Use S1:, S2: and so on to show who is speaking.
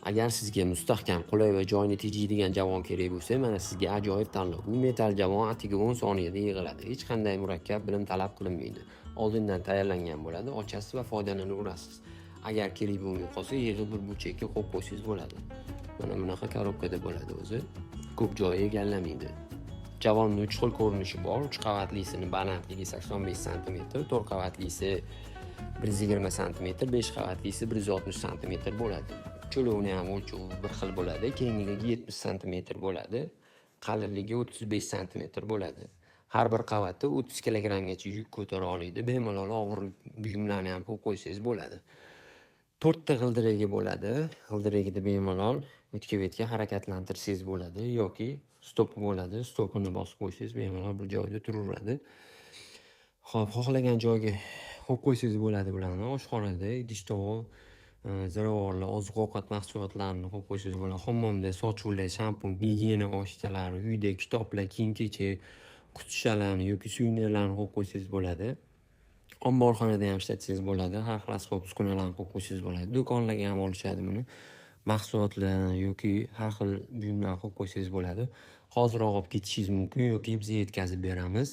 S1: Agar sizga mustahkam, qulay va joyni tejaydigan javon kerak bo'lsa, mana sizga ajoyib tanlov. Bu metall javon atigi 10 soniyada yig'iladi. Hech qanday murakkab bilim talab qilinmaydi. Oldindan tayyorlangan bo'ladi, ochasiz va foydalanaverasiz. Agar kerak bo'lmay qolsa, yig'ib bir burchakka qo'yib qo'ysangiz bo'ladi. Mana bunaqa korobkada bo'ladi o'zi. Ko'p joy egallamaydi. Javonni 3 xil ko'rinishi bor. 3 qavatlisini balandligi 85 sm, 4 qavatlisi 120 sm, 5 qavatlisi 160 sm bo'ladi. Uchalovini ham o'lchovi bir xil bo'ladi. Kengligi 70 sm bo'ladi. Qalinligi 35 sm bo'ladi. Har bir qavati 30 kilogrammgacha yuk ko'tara oladi. Bemalol og'ir buyumlarni ham qo'yib qo'ysangiz bo'ladi. To'rtta g'ildiragi bo'ladi. G'ildiragida bemalol o'tga-betga harakatlantirsangiz bo'ladi yoki stopi bo'ladi. Stopini bosib qo'ysangiz, bemalol bir joyda turaveradi. Xo'p, xohlagan joyga qo'yib qo'ysangiz bo'ladi bularni. Oshxonada idish-tovoq, ziravorlar, oziq-ovqat mahsulotlarini qo'yib qo'ysangiz bo'ladi. Hammomda sochiqlar, shampun, gigiyena vositalari, uyda kitoblar, kiyim-kechak, qutichalarni yoki suvenirlarni qo'yib qo'ysangiz bo'ladi. Omborxonada ham ishlatsangiz bo'ladi. Har xil asbob uskunalarni qo'yib qo'ysangiz bo'ladi. Do'konlarga ham olishadi buni. Mahsulotlarni yoki har xil buyumlarni qo'yib qo'ysangiz bo'ladi. Hoziroq olib ketishingiz mumkin yoki biz yetkazib beramiz.